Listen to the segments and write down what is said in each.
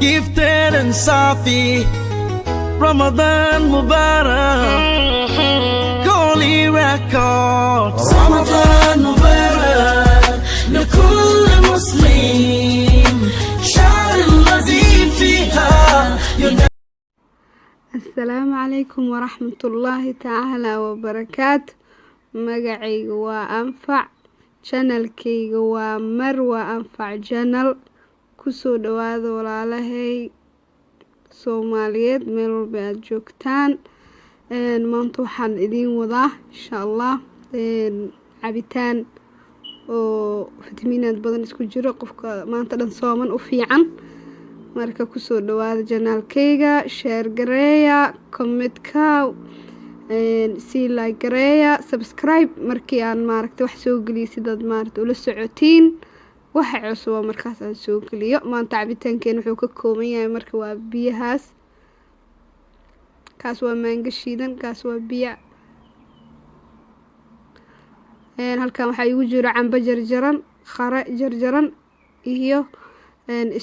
Gifted and Safi. Ramadan Mubarak, Holy Records. رمضان مبارك لكل مسلم، شهر الذي فيها ينادي. Asalaamu calaykum waraxmatullaahi tacaala wabarakaatu. Magacayga waa Anfac, channelkayga waa Marwa Anfac Channel. Kusoo dhawaada walaalahay Soomaaliyeed meel walba aada joogtaan. Maanta waxaan idiin wadaa, insha Allah, cabitaan oo fitamiinaad badan isku jiro, qofka maanta dhan sooman u fiican. Marka kusoo dhawaada channelkayga, share gareeya, commentka sii, like gareeya, subscribe. Markii aan maaragta wax soo geliyo, sidaad maaragta ula socotiin waxa cusuba markaas aan soo geliyo. Maanta cabitaankeen wuxuu ka kooban yahay, marka waa biyahaas, kaas waa maango shiidan, kaas waa biyo. Halkan waxaa igu jiro cambo jarjaran, qare jarjaran iyo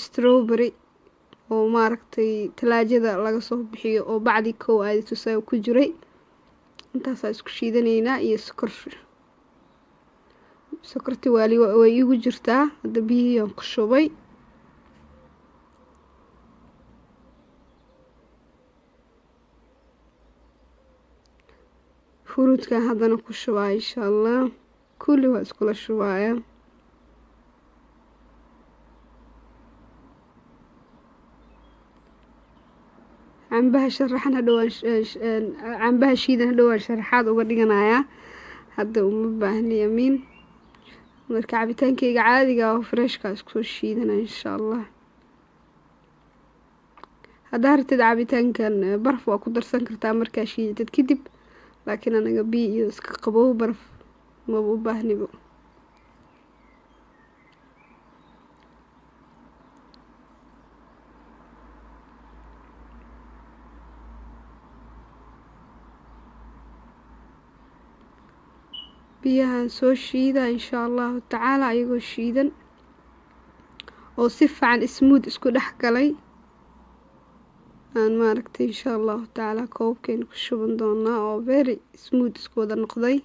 strawberry oo maaragtay talaajada laga soo bixiyo oo bacdi kow aadi tusaa ku jiray. Intaasaa isku shiidanaynaa iyo sokor. Sokorti waali way iigu jirtaa. Hadda biyihii aan ku shubay. Fruitkan haddana ku shubaa, insha Allah. Kulli waa iskula shubaaya. Cambaha sharaxan hadhowaan, cambaha shiidan hadhowaan sharaxaad uga dhiganayaa, hadda uma baahni amiin. Marka cabitaankayga caadiga oo freshka iskusoo shiidana, insha Allah. Haddaa rabtid cabitaankan baraf waa ku darsan kartaa markaa shiidatid kadib, laakiin anaga biyo iyo iska qabow, baraf maba u baahnibo. Biyahan soo shiida, insha Allahu tacaala, ayagoo shiidan oo si fiican smooth isku dhex galay aan maaragtay, insha Allahu tacaala, koobkeena ku shuban doonaa oo very smooth isku wada noqday.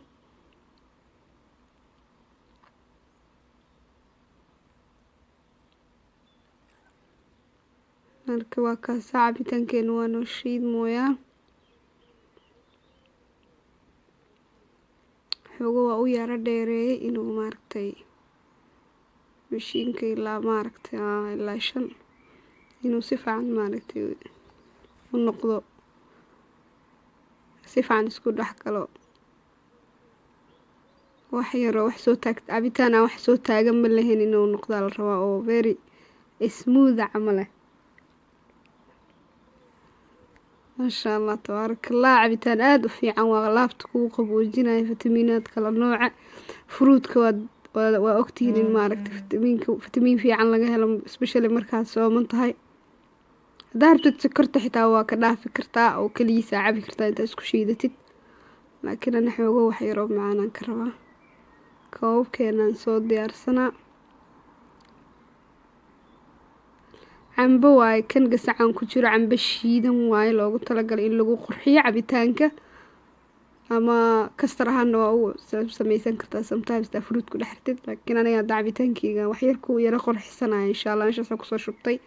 Marka waa kaasa, cabitaankeena waa noo shiidmooyaa. Xoogo waa u yaro dheereeyay inuu maaragtay mashiinka ilaa maaragtay ilaa 5 inuu si fiican maaragtay u noqdo, si fiican isku dhex galo. Wax yaroo wax soo taag, cabitaan aan wax soo taagan ma lahayn inuu noqdaa la rabaa, oo very smooth camal ah. Maasha Allah, tabaaraka Allah. Cabitaan aada u fiican waa, laabta kugu qaboojinaya, fitamiinaad kala nooca. Fruitka waad waa ogtihiin in maaragtay fitamiinka, fitamiin fiican laga helo, especially markaad sooman tahay. Haddaa rabtid sokorta xitaa waa ka dhaafi kartaa oo keligiisa cabi kartaa intaa isku shiidatid, laakiin ana xoogo wax yaroo macaanaan ka rabaa. Koobabkeenaan soo diyaarsanaa. Cambo waaye kan gasacaan ku jiro, cambo shiidan waaye, loogu talagalay in lagu qurxiyo cabitaanka ama custard ahaana waa u sameysan kartaa sometimes taa fruit ku dhex ritid. Laakiin aniga hadda cabitaankeyga wax yar ku yaro qurxisanaya, insha Allah. Meeshaasaan kusoo shubtay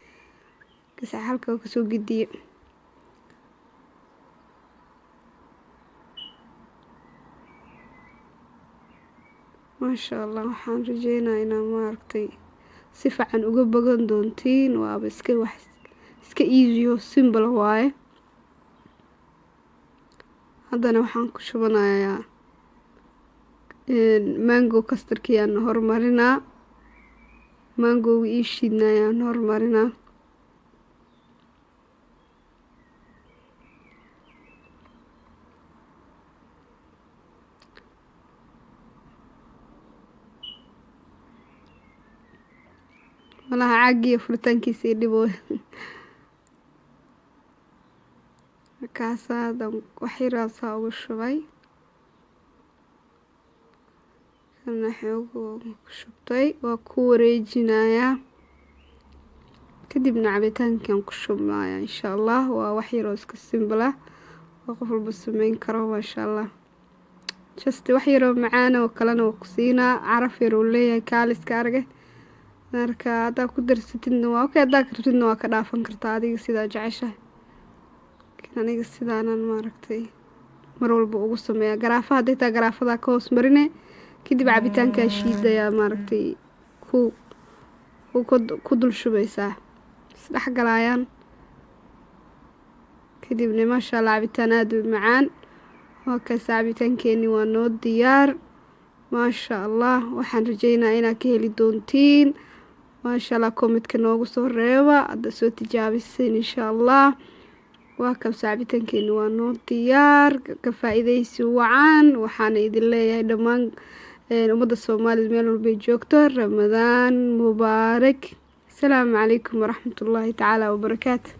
gasac, halka kasoo gediye. Maasha Allah, waxaan rajeynaya inaa maaragtay si fiican uga bogan doontiin. Waaba iska wax iska easy oo simple waaye. Haddana waxaan ku shubanayaa mango custardkii aan horumarinaa, mangoga ii shiidnayaan horumarinaa. Malaha caagiyo furitaankiisa ii dhibo. Markaasaa hadan wax yaraasaa ugu shubay, kana xoog ku shubtay, waa ku wareejinayaa. Kadibna cabitaankan ku shubmaya, insha Allah. Waa wax yaroo iska simple ah oo qof walba sameyn karo, maasha Allah. Just wax yaroo macaan oo kalena waa ku siinaa, caraf yar uu leeyahay, kaaliska arage. Marka haddaa ku darsatidna waa okay, haddaa rabtidna waa ka dhaafan kartaa, adiga sidaa jeceshahay. Laakiin aniga sidaanan maaragtay mar walba ugu sameeyaa. Garaafa hadday taa, garaafadaa ka hoos marine, kadib cabitaankaa shiidayaa maaragtay ku dul shubaysaa, isdhex galaayaan. Kadibna, maasha Allah, cabitaan aada u macaan waa kaas. Cabitaankeeni waa noo diyaar, maasha Allah. Waxaan rajeynaa inaad ka heli doontiin, maasha Allah. Commentka noogu soo reeba hadda soo tijaabiseen, insha Allah. Waa kaas, cabitaankeeni waa noo diyaar. Ka faa-iideysi wacan. Waxaana idin leeyahay dhammaan ummadda Soomaalida meel walbay joogto, Ramadaan mubaarak. Asalaamu calaykum waraxmatullaahi tacaala wabarakaatu.